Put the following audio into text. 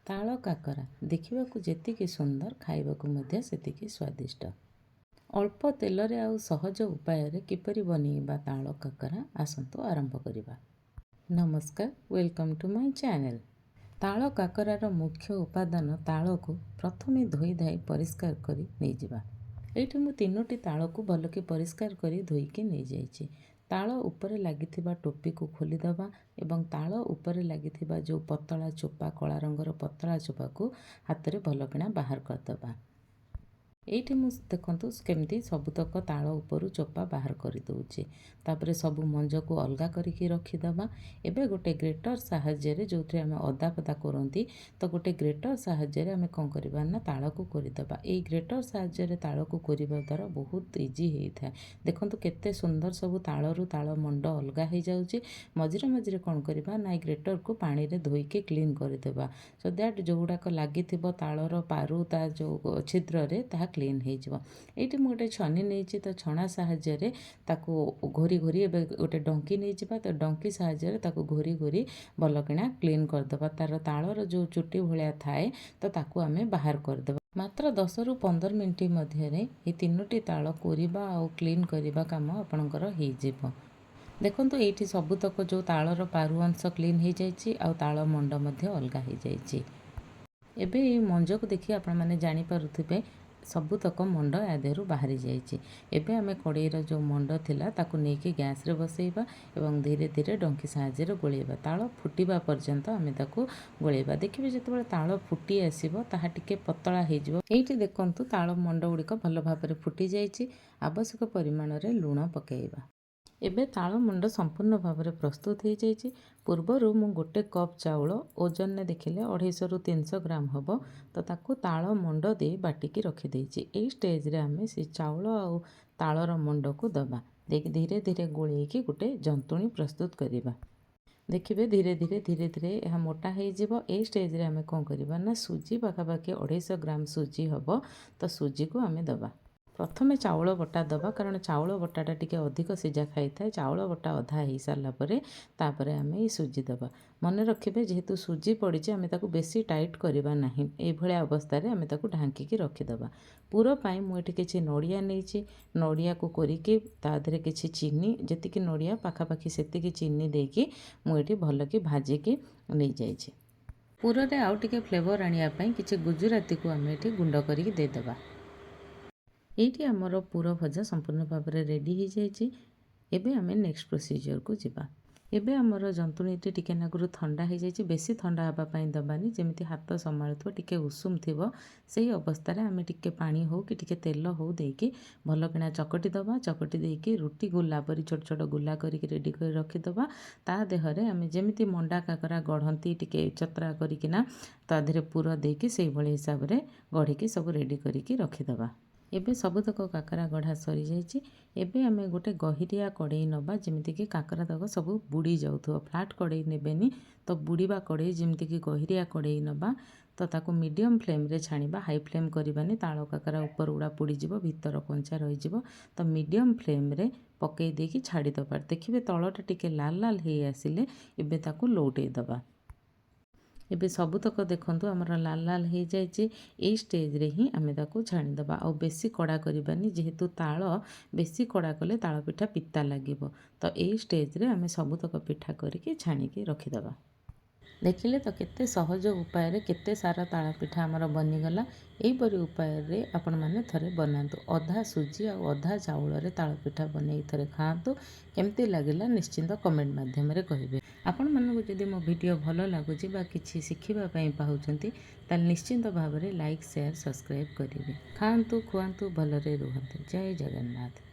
ତାଳ କାକରା ଦେଖିବାକୁ ଯେତିକି ସୁନ୍ଦର, ଖାଇବାକୁ ମଧ୍ୟ ସେତିକି ସ୍ୱାଦିଷ୍ଟ। ଅଳ୍ପ ତେଲରେ ଆଉ ସହଜ ଉପାୟରେ କିପରି ବନେଇବା ତାଳ କାକରା, ଆସନ୍ତୁ ଆରମ୍ଭ କରିବା। ନମସ୍କାର, welcome to my channel. ତାଳ କାକରାର ମୁଖ୍ୟ ଉପାଦାନ ତାଳକୁ ପ୍ରଥମେ ଧୋଇ ଧାଇ ପରିଷ୍କାର କରି ନେଇଯିବା। ଏଇଠି ମୁଁ ତିନୋଟି ତାଳକୁ ଭଲକି ପରିଷ୍କାର କରି ଧୋଇକି ନେଇଯାଇଛି। ତାଳ ଉପରେ ଲାଗିଥିବା ଟୋପିକୁ ଖୋଲିଦେବା ଏବଂ ତାଳ ଉପରେ ଲାଗିଥିବା ଯେଉଁ ପତଳା ଚୋପା, କଳା ରଙ୍ଗର ପତଳା ଚୋପାକୁ ହାତରେ ଭଲକିନା ବାହାର କରିଦେବା। ଏଇଠି ମୁଁ ଦେଖନ୍ତୁ କେମିତି ସବୁତକ ତାଳ ଉପରୁ ଚୋପା ବାହାର କରିଦେଉଛି। ତାପରେ ସବୁ ମଞ୍ଜକୁ ଅଲଗା କରିକି ରଖିଦେବା। ଏବେ ଗୋଟେ ଗ୍ରେଟର ସାହାଯ୍ୟରେ, ଯେଉଁଥିରେ ଆମେ ଅଦା ଫଦା କରନ୍ତି, ତ ଗୋଟେ ଗ୍ରେଟର ସାହାଯ୍ୟରେ ଆମେ କ'ଣ କରିବା ନା ତାଳକୁ କୋରିଦେବା। ଏଇ ଗ୍ରେଟର ସାହାଯ୍ୟରେ ତାଳକୁ କୋରିବା ଦ୍ୱାରା ବହୁତ ଇଜି ହେଇଥାଏ। ଦେଖନ୍ତୁ କେତେ ସୁନ୍ଦର ସବୁ ତାଳରୁ ତାଳ ମଣ୍ଡ ଅଲଗା ହେଇଯାଉଛି। ମଝିରେ ମଝିରେ କ'ଣ କରିବା ନା ଏଇ ଗ୍ରେଟରକୁ ପାଣିରେ ଧୋଇକି କ୍ଲିନ୍ କରିଦେବା, ସୋ that ଯେଉଁଗୁଡ଼ାକ ଲାଗିଥିବ ତାଳର ପାରୁ ତା ଯେଉଁ ଛିଦ୍ରରେ, ତାହା କ୍ଲିନ୍ ହେଇଯିବ। ଏଇଠି ମୁଁ ଗୋଟେ ଛନି ନେଇଛି, ତ ଛଣା ସାହାଯ୍ୟରେ ତାକୁ ଘୋରି ଘୋରି, ଏବେ ଗୋଟେ ଡଙ୍କି ନେଇଯିବା, ତ ଡଙ୍କି ସାହାଯ୍ୟରେ ତାକୁ ଘୋରି ଘୋରି ଭଲକିନା କ୍ଲିନ୍ କରିଦେବା। ତା'ର ତାଳର ଯେଉଁ ଚୁଟି ଭଳିଆ ଥାଏ, ତ ତାକୁ ଆମେ ବାହାର କରିଦେବା। ମାତ୍ର 10ରୁ 15 ମିନିଟ୍ ମଧ୍ୟରେ ଏଇ ତିନୋଟି ତାଳ କୋରିବା ଆଉ କ୍ଲିନ୍ କରିବା କାମ ଆପଣଙ୍କର ହେଇଯିବ। ଦେଖନ୍ତୁ, ଏଇଠି ସବୁତକ ଯେଉଁ ତାଳର ପାରୁ ଅଂଶ କ୍ଲିନ୍ ହେଇଯାଇଛି ଆଉ ତାଳ ମଣ୍ଡ ମଧ୍ୟ ଅଲଗା ହେଇଯାଇଛି। ଏବେ ଏଇ ମଞ୍ଜକୁ ଦେଖି ଆପଣମାନେ ଜାଣିପାରୁଥିବେ, ସବୁତକ ମଣ୍ଡ ୟା ଦେହରୁ ବାହାରି ଯାଇଛି। ଏବେ ଆମେ କଡ଼େଇର ଯେଉଁ ମଣ୍ଡ ଥିଲା, ତାକୁ ନେଇକି ଗ୍ୟାସ୍ରେ ବସେଇବା ଏବଂ ଧୀରେ ଧୀରେ ଡଙ୍କି ସାହାଯ୍ୟରେ ଗୋଳେଇବା। ତାଳ ଫୁଟିବା ପର୍ଯ୍ୟନ୍ତ ଆମେ ତାକୁ ଗୋଳେଇବା। ଦେଖିବେ, ଯେତେବେଳେ ତାଳ ଫୁଟି ଆସିବ, ତାହା ଟିକେ ପତଳା ହେଇଯିବ। ଏଇଠି ଦେଖନ୍ତୁ, ତାଳ ମଣ୍ଡ ଗୁଡ଼ିକ ଭଲ ଭାବରେ ଫୁଟି ଯାଇଛି। ଆବଶ୍ୟକ ପରିମାଣରେ ଲୁଣ ପକାଇବା। ଏବେ ତାଳ ମଣ୍ଡ ସମ୍ପୂର୍ଣ୍ଣ ଭାବରେ ପ୍ରସ୍ତୁତ ହେଇଯାଇଛି। ପୂର୍ବରୁ ମୁଁ ଗୋଟେ କପ୍ ଚାଉଳ, ଓଜନରେ ଦେଖିଲେ 250ରୁ 300 ଗ୍ରାମ ହେବ, ତ ତାକୁ ତାଳ ମଣ୍ଡ ଦେଇ ବାଟିକି ରଖିଦେଇଛି। ଏଇ ଷ୍ଟେଜ୍ରେ ଆମେ ସେ ଚାଉଳ ଆଉ ତାଳର ମଣ୍ଡକୁ ଦେବା। ଦେଇକି ଧୀରେ ଧୀରେ ଗୋଳେଇକି ଗୋଟେ ଜନ୍ତୁଣି ପ୍ରସ୍ତୁତ କରିବା। ଦେଖିବେ, ଧୀରେ ଧୀରେ ଧୀରେ ଧୀରେ ଏହା ମୋଟା ହେଇଯିବ। ଏଇ ଷ୍ଟେଜ୍ରେ ଆମେ କ'ଣ କରିବା ନା ସୁଜି, ପାଖାପାଖି 250 ଗ୍ରାମ ସୁଜି ହେବ, ତ ସୁଜିକୁ ଆମେ ଦେବା। ପ୍ରଥମେ ଚାଉଳ ବଟା ଦେବା, କାରଣ ଚାଉଳ ବଟାଟା ଟିକେ ଅଧିକ ସିଝା ଖାଇଥାଏ। ଚାଉଳ ବଟା ଅଧା ହେଇସାରିଲା ପରେ ତାପରେ ଆମେ ଏଇ ସୁଜି ଦେବା। ମନେ ରଖିବେ, ଯେହେତୁ ସୁଜି ପଡ଼ିଛି, ଆମେ ତାକୁ ବେଶୀ ଟାଇଟ୍ କରିବା ନାହିଁ। ଏଇଭଳିଆ ଅବସ୍ଥାରେ ଆମେ ତାକୁ ଢାଙ୍କିକି ରଖିଦେବା। ପୁର ପାଇଁ ମୁଁ ଏଠି କିଛି ନଡ଼ିଆ ନେଇଛି। ନଡ଼ିଆକୁ କୋରିକି ତା ଦେହରେ କିଛି ଚିନି, ଯେତିକି ନଡ଼ିଆ ପାଖାପାଖି ସେତିକି ଚିନି ଦେଇକି ମୁଁ ଏଠି ଭଲକି ଭାଜିକି ନେଇଯାଇଛି। ପୁରରେ ଆଉ ଟିକେ ଫ୍ଲେଭର୍ ଆଣିବା ପାଇଁ କିଛି ଗୁଜୁରାତିକୁ ଆମେ ଏଠି ଗୁଣ୍ଡ କରିକି ଦେଇଦେବା। ଏଇଠି ଆମର ପୁର ଭଜା ସମ୍ପୂର୍ଣ୍ଣ ଭାବରେ ରେଡ଼ି ହେଇଯାଇଛି। ଏବେ ଆମେ ନେକ୍ସଟ ପ୍ରୋସିଜିଅରକୁ ଯିବା। ଏବେ ଆମର ଜନ୍ତୁଣୀଟି ଟିକେ ନାକରୁ ଥଣ୍ଡା ହେଇଯାଇଛି। ବେଶୀ ଥଣ୍ଡା ହେବା ପାଇଁ ଦେବାନି। ଯେମିତି ହାତ ସମ୍ଭାଳୁଥିବ, ଟିକେ ଉଷୁମ ଥିବ, ସେଇ ଅବସ୍ଥାରେ ଆମେ ଟିକେ ପାଣି ହେଉ କି ଟିକେ ତେଲ ହେଉ ଦେଇକି ଭଲକିନା ଚକଟି ଦେବା। ଚକଟି ଦେଇକି ରୁଟି ଗୁଲା ପରି ଛୋଟ ଛୋଟ ଗୁଲା କରିକି ରେଡ଼ି କରି ରଖିଦେବା। ତା ଦେହରେ ଆମେ ଯେମିତି ମଣ୍ଡା କାକରା ଗଢ଼ନ୍ତି, ଟିକେ ଚତରା କରିକିନା ତା ଦେହରେ ପୁର ଦେଇକି, ସେଇଭଳି ହିସାବରେ ଗଢ଼ିକି ସବୁ ରେଡ଼ି କରିକି ରଖିଦେବା। ଏବେ ସବୁତକ କାକରା ଗଢ଼ା ସରିଯାଇଛି। ଏବେ ଆମେ ଗୋଟେ ଗହିରିଆ କଡ଼େଇ ନେବା, ଯେମିତିକି କାକରା ତକ ସବୁ ବୁଡ଼ି ଯାଉଥିବ। ଫ୍ଲାଟ୍ କଡ଼େଇ ନେବେନି, ତ ବୁଡ଼ିବା କଡ଼େଇ, ଯେମିତିକି ଗହିରିଆ କଡ଼େଇ ନେବା। ତ ତାକୁ ମିଡ଼ିୟମ୍ ଫ୍ଲେମ୍ରେ ଛାଣିବା, ହାଇ ଫ୍ଲେମ୍ କରିବାନି। ତାଳ କାକରା ଉପର ଗୁଡ଼ା ପୋଡ଼ିଯିବ, ଭିତର କଞ୍ଚା ରହିଯିବ। ତ ମିଡ଼ିୟମ୍ ଫ୍ଲେମ୍ରେ ପକାଇ ଦେଇକି ଛାଡ଼ିଦେବା। ଦେଖିବେ, ତଳଟା ଟିକେ ଲାଲ ଲାଲ ହେଇ ଆସିଲେ ଏବେ ତାକୁ ଲଉଟେଇ ଦେବା। ଏବେ ସବୁତକ ଦେଖନ୍ତୁ, ଆମର ଲାଲ ଲାଲ ହେଇଯାଇଛି। ଏଇ ଷ୍ଟେଜ୍ରେ ହିଁ ଆମେ ତାକୁ ଛାଣିଦେବା। ଆଉ ବେଶୀ କଡ଼ା କରିବାନି, ଯେହେତୁ ତାଳ, ବେଶୀ କଡ଼ା କଲେ ତାଳ ପିଠା ପିତା ଲାଗିବ। ତ ଏଇ ଷ୍ଟେଜ୍ରେ ଆମେ ସବୁତକ ପିଠା କରିକି ଛାଣିକି ରଖିଦେବା। ଦେଖିଲେ ତ, କେତେ ସହଜ ଉପାୟରେ କେତେ ସାରା ତାଳ ପିଠା ଆମର ବନିଗଲା। ଏହିପରି ଉପାୟରେ ଆପଣମାନେ ଥରେ ବନାନ୍ତୁ। ଅଧା ସୁଜି ଆଉ ଅଧା ଚାଉଳରେ ତାଳ ପିଠା ବନେଇକି ଥରେ ଖାଆନ୍ତୁ। କେମିତି ଲାଗିଲା ନିଶ୍ଚିନ୍ତ କମେଣ୍ଟ ମାଧ୍ୟମରେ କହିବେ। ଆପଣମାନଙ୍କୁ ଯଦି ମୋ ଭିଡ଼ିଓ ଭଲ ଲାଗୁଛି ବା କିଛି ଶିଖିବା ପାଇଁ ପାଉଛନ୍ତି, ତାହେଲେ ନିଶ୍ଚିନ୍ତ ଭାବରେ ଲାଇକ୍, ସେୟାର, ସବସ୍କ୍ରାଇବ୍ କରିବେ। ଖାଆନ୍ତୁ, ଖୁଆନ୍ତୁ, ଭଲରେ ରୁହନ୍ତୁ। ଜୟ ଜଗନ୍ନାଥ।